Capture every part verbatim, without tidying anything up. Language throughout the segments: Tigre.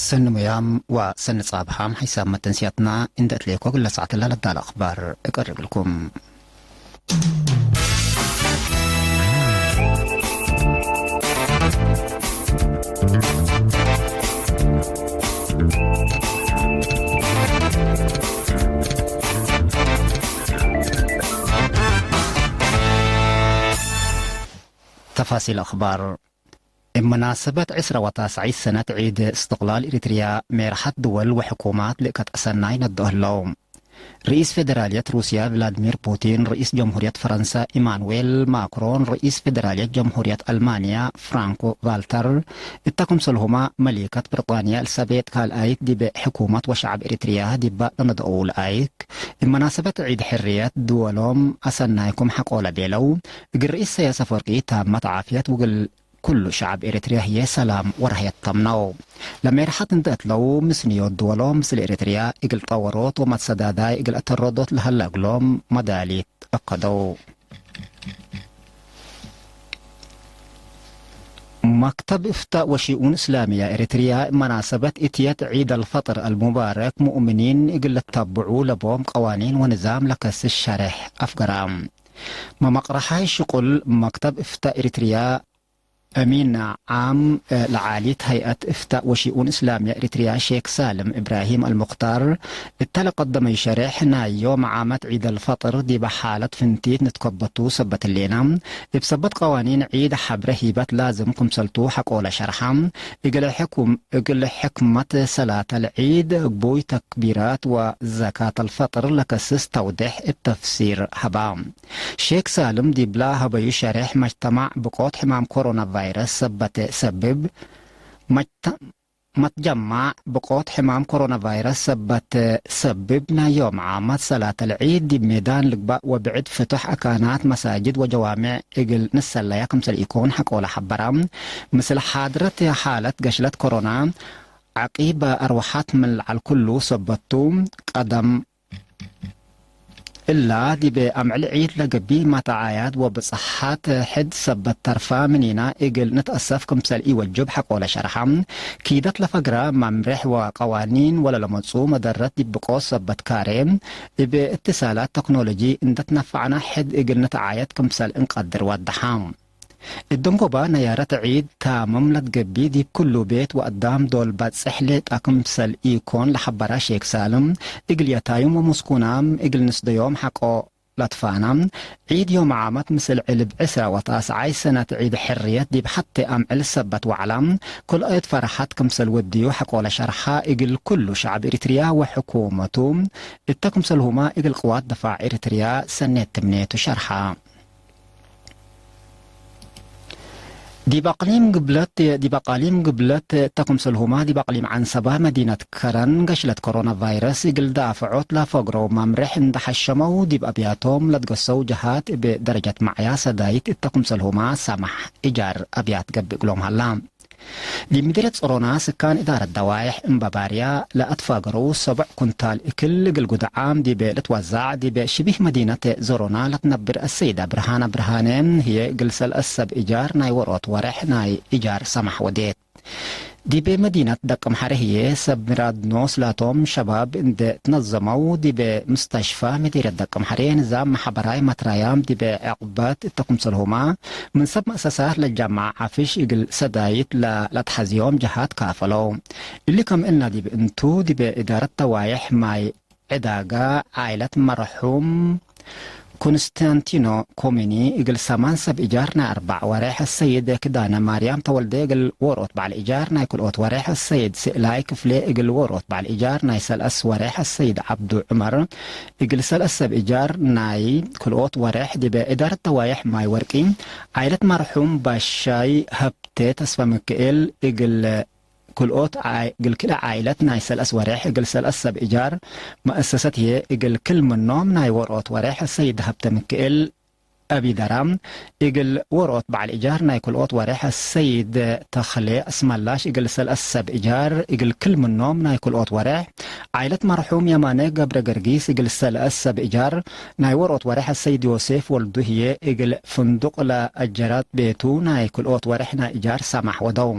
ሰኒ ሙያም ወሰኒ ጻብሓም ሐይሳም መተንስያትና እንደ እትሌኮ ግለ ሰዓትለ ለዳለ አኽባር እቀርብልኩም። ተፋሲል አኽባር። እብ መናሰበት ዕስረ ወታስዓይት ሰነት ዒድ እስትቅላል ኤሪትርያ፣ ሜርሐት ድወል ወሕኩማት ልእከት አሰናይ ነድኦ ህለው። ርኢስ ፌደራልየት ሩስያ ቭላድሚር ፑቲን፣ ርኢስ ጀምሁርየት ፈረንሰ ኢማኑዌል ማክሮን፣ ርኢስ ፌደራልየት ጀምሁርየት አልማንያ ፍራንክ ቫልተር፣ እተ ክምሰልሁመ መሊከት ብርጣንያ ኤልሳቤጥ ካልኣይት ዲብ ሕኩመት ወሸዐብ ኤሪትርያ ዲበ ለነድአው ለአይክ፣ እብ መናሰበት ዒድ ሕርየት ድወሎም አሰናይኩም ሐቆለ ቤለው። እግል ርኢስ ኢሰያስ አፈወርቂ ታመት ዓፍየት ወእግል ኩሉ ሸዐብ ኤሪትርያ ህዬ ሰላም ወረህየት ተምነው። ለሜርሐት እንዴ እትለው፣ ምስንዮት ድወሎም ምስል ኤሪትርያ እግል ጠወሮት ወመትሰዳዳይ እግል አተረዶት ለሀለ እግሎም መዳሊት አከደው። መክተብ እፍታእ ወሺኡን እስላምያ ኤሪትርያ መናሰበት እትየት ዒድ አልፈጥር አልሙባረክ ሙእምኒን እግል ልተብዑ ለቦም ቀዋኒን ወንዛም ለከስስ ሸሬሕ አፍገራ። መመቅረሓይ ሽቁል መክተብ እፍታእ ኤሪትርያ፣ አሚን ዓም ለዓሊት ሀይአት እፍታእ ወሺኡን እስላምያ ኤሪትርያ ሼክ ሳልም እብራሂም አልሙክታር፣ እተ ለቀደመዩ ሸሬሕ፣ ናይ ዮም ዓመት ዒድ አልፈጥር ዲበ ሓለት ፍንቲት ንትከበቱ ሰበት ህሌና፣ እብ ሰበት ቀዋኒን ዒድ ሐብረ ሂበት ላዝም ክምሰልቱ ሐቆለ ሸርሐ። እግል ሕኩም፣ እግል ሕክመት ሰላት አልዒድ፣ ግቡይ ተክቢራት ወዘካት አልፈጥር ለከስስ ተውዴሕ እብ ተፍሲር ሀባ። ሼክ ሳልም ዲብላ ሀበዩ ሸሬሕ፣ መጅተማዕ ብቆት ሕማም ኮሮና ቫይረስ ሰበት ሰብብ፣ መጅተ-፣ መትጀማዕ ብቆት ሕማም ኮሮና ቫይረስ ሰበት ሰብብ፣ ናይ ዮም ዓመት ሰላት አልዒድ ዲብ ሜዳን ልግባእ ወብዕድ ፍቱሕ አካናት መሳጅድ ወጀዋሜዕ እግል ንሰለያ ክምሰል ኢኮን ሐቆለ ሐበራ። ምስል ሓድረት ሓለት ገሽለት ኮሮና፣ ዐቂበ አርወሐት ምን ለዐል ኩሉ ሰበቱ፣ ቀደም እላ ዲብ አምዕል ዒድ ለገብእ መትዓያት ወብጽሓት ሕድ ሰበት ተርፋ ምኒና እግል ንትአሰፍ ክምሰል ኢወጅብ ሐቆለ ሸርሐ። ኪደት ለፈግረ መምሬሕ ወቀዋኒን ወለለመጹ መደረት ዲብ ብቆት ሰበት ካሬ፣ እብ እትሳላት ተክኖሎጂ እንዴ ትነፈዕነ ሕድ እግል ንትዓየት ክምሰል እንቀድር ወደሐ። እት ደንጎባ ነያረት ዒድ ታምም ለትገብእ ዲብ ክሉ ቤት ወአዳም ዶል ባጽሕ ሌጠ ክምሰል ኢኮን ለሐበረ ሼክ ሳልም፣ እግል የታዩም ወምስኩናም እግል ንስደዮም ሐቆ ለትፋና፣ ዒድ ዮም ዓመት ምስል ዕልብ ዕስራ ወተስዓይ ሰነት ዒድ ሕርየት ዲብ ሐቴ አምዕል ሰበት ወዐላ፣ ክልኦት ፈርሐት ክምሰል ወድዩ ሐቆለ ሸርሐ፣ እግል ኩሉ ሸዐብ ኤሪትርያ ወሕኩመቱ፣ እተ ክምሰልሁመ እግል ቅዋት ድፋዕ ኤሪትርያ ሰኔት ትምኔቱ ሸርሐ። ዲብ አቅሊም ግብለት፣ ዲብ አቃሊም ግብለት እተ ክምሰልሁመ ዲብ አቅሊም ዐንሰበ መዲነት ከረን ገሽለት ኮሮና ቫይረስ እግል ዳፍዖት ለፈግረው መምሬሕ እንዴ ሐሸመው ዲብ አብያቶም ለትገሰው ጀሃት እብ ደረጀት መዕያ ሰዳይት እተ ክምሰልሁመ ሰማሕ እጃር አብያት ገብእ እግሎም ሀላ። ዲብ ምዲርየት ጾሮና ስካን እዳረት ደዋይሕ እምበባርያ ለአትፋገረው ሰብዕ ኩንታል እክል እግል ጉድዓም ዲብ ልትወዛዕ ዲብ ሽቢህ መዲነት ዞሮና ለትነብር አሰይደ ብርሃነ ብርሃነ ህዬ እግል ሰልአት ሰብ እጃር ናይ ወሮት ወሬሕ ናይ እጃር ሰማሕ ወዴት። ዲብ መዲነት ደቅምሐሬ ህዬ ሰብ ምራድ ኖስ ላቶም ሸባብ እንዴ ትነዘመው ዲብ ምስተሽፋ ምዲርየት ደቅምሐሬ ንዛም መሐበራይ መትራያም ዲብ ዕቅበት እተ ክምሰልሁመ ምን ሰብ መእሰሳት ለጃምዐ ዐፍሽ እግል ሰዳይት ለ-፣ ለትሐዝዮም ጀሃት ካፈለው። እሊ ከም እልና ዲብ እንቱ፣ ዲብ እዳረት ደዋይሕ ማይ ዕዳጋ ዓይለት መርሑም ኮንስታንቲኖ ኮሚኒ እግል ሰማን ሰብ እጃር ናይ አርበዕ ወሬሕ፣ አሰይድ ክዳነ ማርያም ተወልደ እግል ዎሮት በዐል እጃር ናይ ክልኦት ወሬሕ፣ አሰይድ ስእላይ ክፍሌ እግል ዎሮት በዐል እጃር ናይ ሰልአስ ወሬሕ፣ አሰይድ ዐብዱ ዑመር እግል ሰልአስ ሰብ እጃር ናይ ክልኦት ወሬሕ፣ ዲበ እዳረት ደዋይሕ ማይ ወርቂ፣ ዓይለት መርሑም ባሻይ ሀብቴ ተስፈ ምክኤል፣ እግል ክልኦት ዓይ-፣ እግል ክልኤ ዓይለት ናይ ሰልአስ ወሬሕ፣ እግል ሰልአስ ሰብ እጃር መአሰሰት ህዬ፣ እግል ክል ምኖም ናይ ዎሮት ወሬሕ ሰይድ ሀብተ ምክኤል፣ አቢደራ፣ እግል ዎሮት በዐል እጃር ናይ ክልኦት ወሬሕ አሰይድ ተክሌ አስመላሽ እግል ሰልአስ ሰብ እጃር፣ እግል ክል ምኖም ናይ ክልኦት ወሬሕ ዓይለት መርሑም የማነ ገብረ ገርጊስ እግል ሰልአስ ሰብ እጃር፣ ናይ ዎሮት ወሬሕ አሰይድ ዮሴፍ ወልዱ ህዬ እግል ፍንዱቅ ለአጀረት ቤቱ ናይ ክልኦት ወሬሕ ናይ እጃር ሰማሕ ወደው።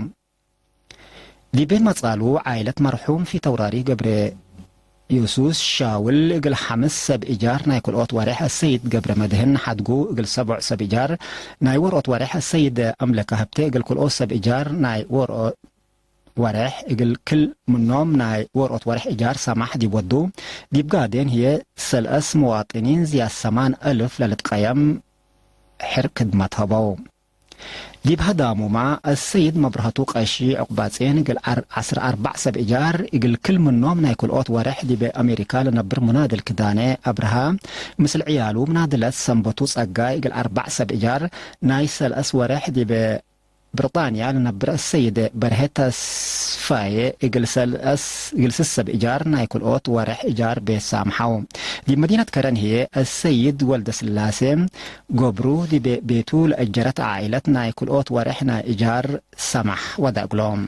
ዲብ መጻሉ፣ ዓይለት መርሑም ፊተውራሪ ገብረ ዮሱስ ሻውል እግል ሐምስ ሰብ እጃር ናይ ክልኦት ወሬሕ አሰይድ ገብረ መድህን ሐድጉ እግል ሰቦዕ ሰብ እጃር ናይ ወርኦት ወሬሕ አሰይድ አምለከ ሀብቴ እግል ክልኦት ሰብ እጃር ናይ ወርኦት ወሬሕ እግል ክል ምኖም ናይ ወርኦት ወሬሕ እጃር ሰማሕ ዲብ ወዱ፣ ዲብ ጋዴን ህዬ ሰልአስ መዋጥኒን ዝያድ ሰማን አልፍ ለልትቀየም ሕር ክድመት ሀበው። ዲብ ሀዳሙማ፣ አሰይድ መብረሀቱ ቀሺ ዑቅባጼን እግል አር-፣ ዐስር አርበዕ ሰብ እጃር፣ እግል ክል ምኖም ናይ ክልኦት ወሬሕ ዲብ አሜሪካ ለነብር ሙናድል ክዳኔ አብርሃ፣ ምስል ዕያሉ ምናድለት ሰንበቱ ጸጋይ እግል አርበዕ ሰብ እጃር፣ ናይ ሰልአስ ወሬሕ ዲብ ብርጣንያ ለነብር አሰይድ በርሄ ተስፋዬ እግል ሰልአስ፣ እግል ስስ ሰብ እጃር፣ ናይ ክልኦት ወሬሕ እጃር ቤት ሳምሐው። ዲብ መዲነት ከረን ህዬ አሰይድ ወልደስላሴ ገብሩ ዲብ ቤቱ ለአጀረት ዓኢለት ናይ ክልኦት ወሬሕ ናይ እጃር ሰማሕ ወደ እግሎም።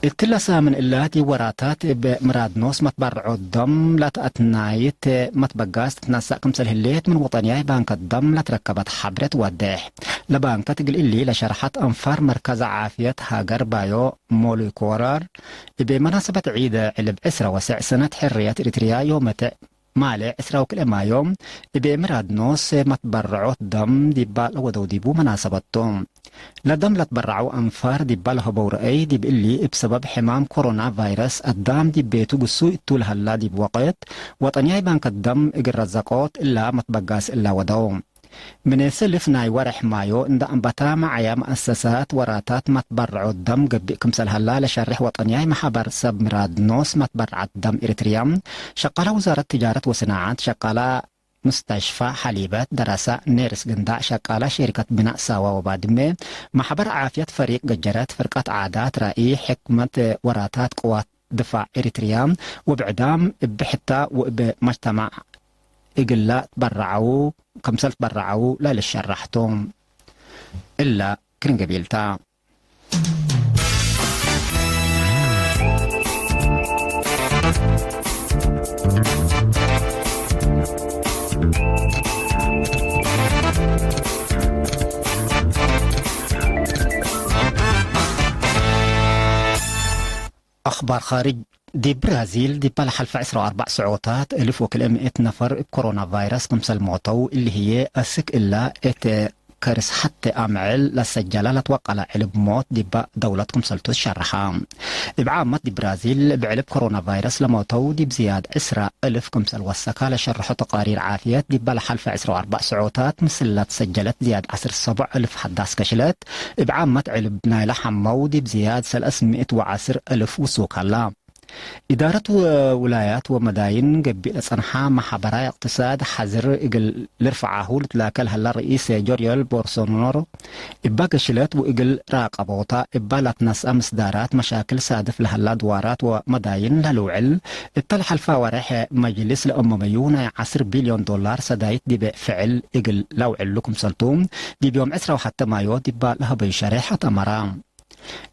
እትለ ሳምን እላ ዲብ ወራታት እብ ምራድ ኖስ መትበርዖት ደም ለተአትናይት መትበጋስ ትትነሰእ ክምሰል ህሌት ምን ወጠንያይ ባንከት ደም ለትረከበት ሐብሬ ትወዴሕ። ለባንከት እግል እሊ ለሸርሐት አንፋር መርከዝ ዓፍየት ሀገር ባዮ ሞሊኮራር፣ እብ መናሰበት ዒድ ዕልብ ዕስረ ወሰዕ ሰነት ሕርየት ኤሪትርያ ዮመተ ማሌ ዕስራ ወክልኤ ማዮ፣ እብ ምራድ ኖስ መትበርዖት ደም ዲባ ለወደው ዲቡ መናሰበት ቱ። ለደም ለትበረዐው አንፋር ዲባ ለሀበው ረአይ፣ ዲብ እሊ እብ ሰበብ ሕማም ኮሮና ቫይረስ አዳም ዲብ ቤቱ ግሱይ እቱ ለሀላ ዲብ ወቅት፣ ወጠንያይ ባንከት ደም እግል ረዘቆት እላ መትበጋስ እላ ወደው። ምነ ሰልፍ ናይ ወሬሕ ማዮ እንደ አንበታ መዓያ መአሰሳት ወራታት መትበረዖት ደም ገብእ ክምሰል ሀላ ለሸርሕ ወጠንያይ መሐበር ሰብ ምራድ ኖስ መትበረዐት ደም ኤሪትርያ፣ ሸቃላ ውዛረት ትጃረት ወስናዐት፣ ሸቃላ ሙስተሽፋ ሐሊበት፣ ደረሰ፣ ኔርስ ግንዳዕ፣ ሸቃላ ሸሪከት ብናእ ሳዋ ወባድመ፣ መሐበር ዓፍየት ፈሪቅ ገጀረት፣ ፍርቀት ዓዳት፣ ራኢ፣ ሕክመት ወራታት ቅዋት ድፋዕ ኤሪትርያ ወብዕዳም እብ ሕታ ወእብ መጅተማዕ እግላ ትበረዐው፣ ክምሰል ትበረዐው ለልሸራሕ ቶም። እላ ክርን ገቢልታ። አኽባር ኻርጅ። ዲብ ብራዚል፣ ዲብ ለሐልፈ ዕስራ ወአርበዕ ሰዖታት፣ እልፍ ወክልኤ ምእት ነፈር እብ ኮሮና ቫይረስ ክምሰል ሞተው፣ እሊ ህዬ አስክ እላ እት ከርስ ሐቴ አምዕል ለሰጀለ ለትወቀለ ዕልብ ሞት ዲባ ደውለት ክምሰልቱ ትሸረሐ። እብ ዓመት ዲብ ብራዚል እብ ዕልብ ኮሮና ቫይረስ ለሞተው ዲብ ዝያድ ዕስራ እልፍ ክምሰል ወሰካ ለሸርሖ ተቃሪር ዓፍየት፣ ዲባ ለሐልፈ ዕስራ ወአርበዕ ሰዖታት ምስል ለትሰጀለት ዝያድ ዐስር ሰቦዕ እልፍ ሐዳስ ገሽለት፣ እብ ዓመት ዕልብ ናይለ ሐመው ዲብ ዝያድ ሰለስ ምእት ወዐስር እልፍ ውሱክ ሀላ። ኢዳረት ወውላያት ወመዳይን ገቢእ ለጸንሐ መሐበራይ እቅትሳድ ሐዝር እግል ልርፍዓሁ ልትላከ ለሀላ ርኢስ ጆርዮል ቦርሶኖሮ፣ እባ ገሽለት ወእግል ራቀቦታ እባ ላትነስአ ምስዳራት መሻክል ሳድፍ ለሀላ ድዋራት ወመዳይን ለልውዕል፣ እተ ለሐልፋ ወሬሕ መጅልስ ለአመመዩ ናይ ዐስር ቢልዮን ዶላር ሰዳይት ዲበ ፍዕል እግል ለውዕሉ ክምሰልቱ፣ ዲብ ዮም ዕስራ ወሐተ ማዮ ዲባ ለሀበዩ ሸሬሕ አትአመራ።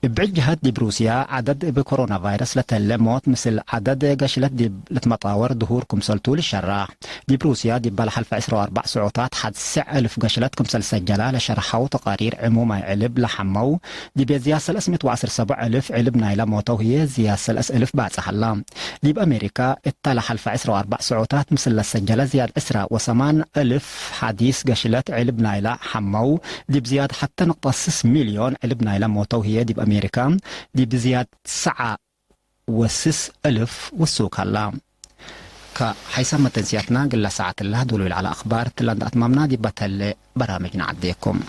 እብ ብዕድ ጀሀት ዲብ ሩስያ፣ ዐደድ እብ ኮሮና ቫይረስ ለተሌ ሞት ምስል ዐደድ ገሽለት ዲብ ልትመጣወር ድሁር ክምሰልቱ ልሸራሕ። ዲብ ሩስያ፣ ዲባ ለሐልፈ ዕስራ ወአርበዕ ሰዖታት ሐድ ስዕ እልፍ ገሽለት ክምሰል ሰጀላ ለሸርሐው ተቃሪር ዕሙማይ ዕልብ ለሐመው፣ ዲብ ዝያድ ሰለስ ምእት ወዐስር ሰቦዕ እልፍ ዕልብ ናይለ ሞተው ህዬ ዝያድ ሰለስ እልፍ ባጽሕ ሀላ። ዲብ አሜሪካ፣ እተ ለሐልፈ ዕስራ ወአርበዕ ሰዖታት ምስል ለሰጀለ ዝያድ ዕስራ ወሰማን እልፍ ሐዲስ ገሽለት ዕልብ ናይለ ሐመው፣ ዲብ ዝያድ ሐተ ንቅጠ ስስ ሚልዮን ዕልብ ናይለ ሞተው ህዬ ዲብ አሜሪካ፣ ዲብ ዝያድ ሰዓ ወስስ እልፍ ውሱክ ሀላ። ከሐይሳም መተንስያትና ግላ ሰዓት እላ ዶሉ ለዐለ አኽባር ትላንት አትማምና ዲባ ተሌ በራምጅ ነዐዴኩም።